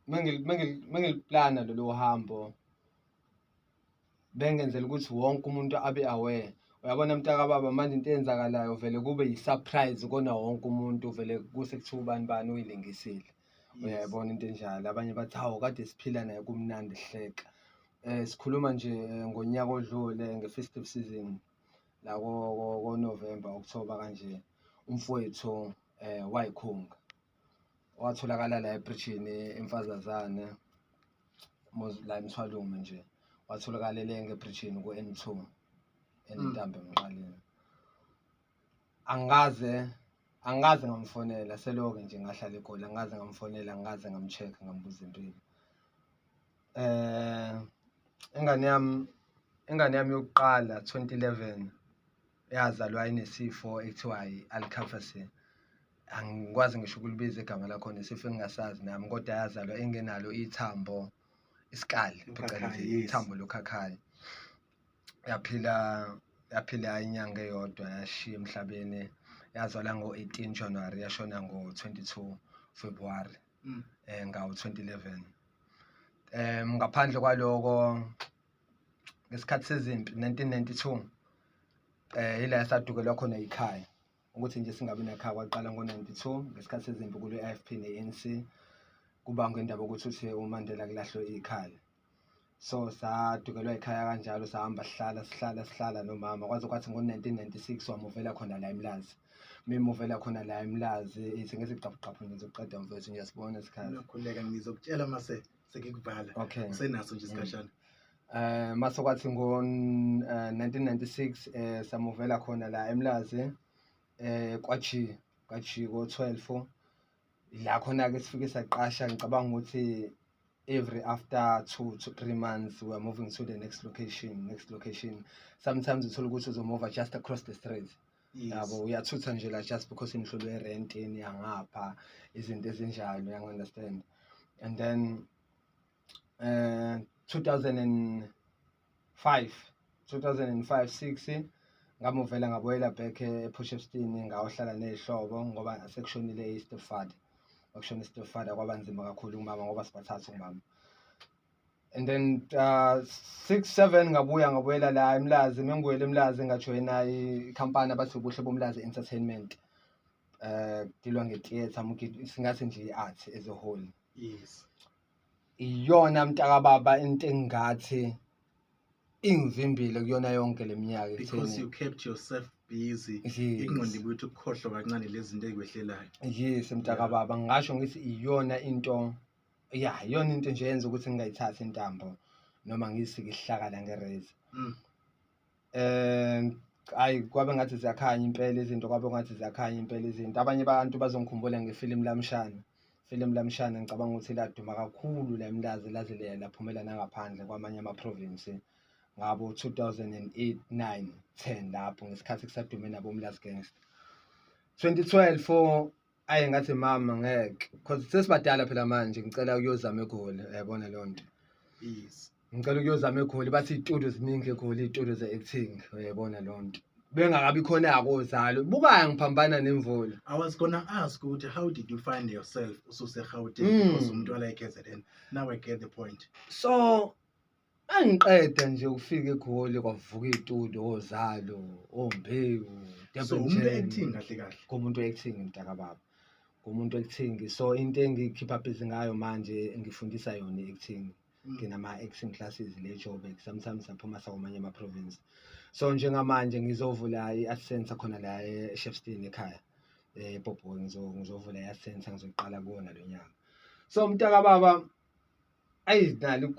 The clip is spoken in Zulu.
Mengiliplana lolu hambo, bengenzela ukuthi wonke umuntu abe aware. Uyabona, mntakababa, manje into eyenzakalayo vele kube yi-surprise kona wonke umuntu, vele kuse kuthiwa ubani bani uyilingisile. Uyayibona into enjalo, abanye bathi, "Hawu, kade siphila naye kumnandi, sihleka." Sikhuluma nje ngonyaka odlule nge-festive season la ko-November, October kanje, umfowethu wayikhunga, watholakala la ebridgini eMfazazane la eMthwalume nje, watholakala elenga ebridgini ku-N2 enentambo emqaleni. Angikaze ngamfonela seloke nje ngahlala eGoli, angikaze ngamfonela, angikaze ngam-check-a, ngambuza impilo. Ingane yami yokuqala, 2011, yazalwa inesifo ekuthiwa i-Alcafasy. Angikwazi ngisho ukulibiza igama lakhona, isifo engingasazi nami, kodwa yazalwa ingenalo ithambo, isikali, phecelezi ithambo lokhakhayi. Yaphila inyanga eyodwa, yashiya emhlabeni. Yazalwa ngo-18 January, yashona ngo-22 February ngawo 2011. Ngaphandle kwaloko, ngesikhathi sezimpi, 1992, ila esadukelwa khona ikhaya, ukuthi nje singabi nekhaya. Kwaqala ngo-92 ngesikhathi sezimpi kulo i-IFP ne-ANC, kubangwa indaba yokuthi uthi uMandela kulahlwe ikhala. So sadukelwa ekhaya kanjalo, sahamba, sihlala, sihlala, sihlala nomama kwaze kwathi ngo-1996 wamuvela khona la eMlazi. Memuvela khona la eMlazi, ithi ngithi qaphu qaphu, ngizoqeda mfethu, ngiyasibona isikhathi. Uyakhuleka, ngizokutshela mase sengikuvala. Okay. Usenaso nje isikhashana. Mase kwathi ngo 1996 samuvela khona la eMlazi, kwaG, kwaG ko 12, la khona ke sifike saqasha. Ngicabanga ukuthi every after 2 to 3 months we are moving to the next location, next location. Sometimes uthola ukuthi uzomova just across the street. Yabo, uyathutha nje la just because imihlulo yerent yangapha, izinto ezinjalo, uyangi-understand? And then 2005, 2005 6, ngamuvela, ngabuyela back ePort ngayohlala ney'hlobo ngoba sekushonile i-stepfather. Kwakushona i-stepfather, kwaba nzima kakhulu kumama ngoba sibathathu kumama. And then 6 7 ngabuya, ngabuyela la eMlazi. Mengibuyela eMlazi, ngajoyina ikhampani abathi Ubuhle boMlazi Entertainment. Kudilwa nge-theatre, singathi nje i-art as a whole. Iyona, mntakababa, into engingathi ingivimbile kuyona yonke le minyaka Because ekutheni you kept yourself busy. Yes. Ingqondo ibuye ukukhohlwa kancane lezi zinto ey'kwehlelayo. Yes, mntakababa, ngingasho ngithi iyona into, ya, iyona into nje yenza ukuthi ngingayithathi intambo noma ngiyisike isihlakala nge-razor. Hayi, kwabe ngathi ziyakhanya impela izinto, kwabe ngathi ziyakhanya impela izinto. Abanye abantu bazongikhumbula ngefilimu Lamshana. Ifilimu Lamshana, ngicabanga ukuthi laduma kakhulu la eMlazi, laze laphumela nangaphandle kwamanye ama-province ngabo 2008, 9, 10, lapho ngesikhathi kusadume nabo Umlazi Gangster. 2012, ayi, ngathi, "Mama, ngeke, because sesibadala phela manje, ngicela ukuyozama eGoli." Uyayibona leyo nto? Yes. Ngicela ukuyozama eGoli, bathi iy'tudio ziningi eGoli, iy'tudio ze-acting. Uyayibona leyo nto? Bengakabi khona-ke ozalo bukayo, ngiphambana nemvula. I was gonna ask ukuthi how did you find yourself ususe-Gauteng, because umuntu wala e-KZN. Now I get the point. So angiqeda nje ukufika eGoli, kwavuka iy'tudio, ozalo, ombewu. So umuntu acting kahle kahle. Kumuntu acting, mntakababa, ngumuntu acting. So into engikhipha busy ngayo manje, ngifundisa yona i-acting. Nginama-acting classes le Joburg, sometimes aphuma sakwamanye ama-province. So njengamanje ngizovula i-art center khona la e-Shepstone ekhaya, ePopo. Ngizovula i-art center, ngizoqala kuwona lo nyaka. So mntakababa, ayi, nalo.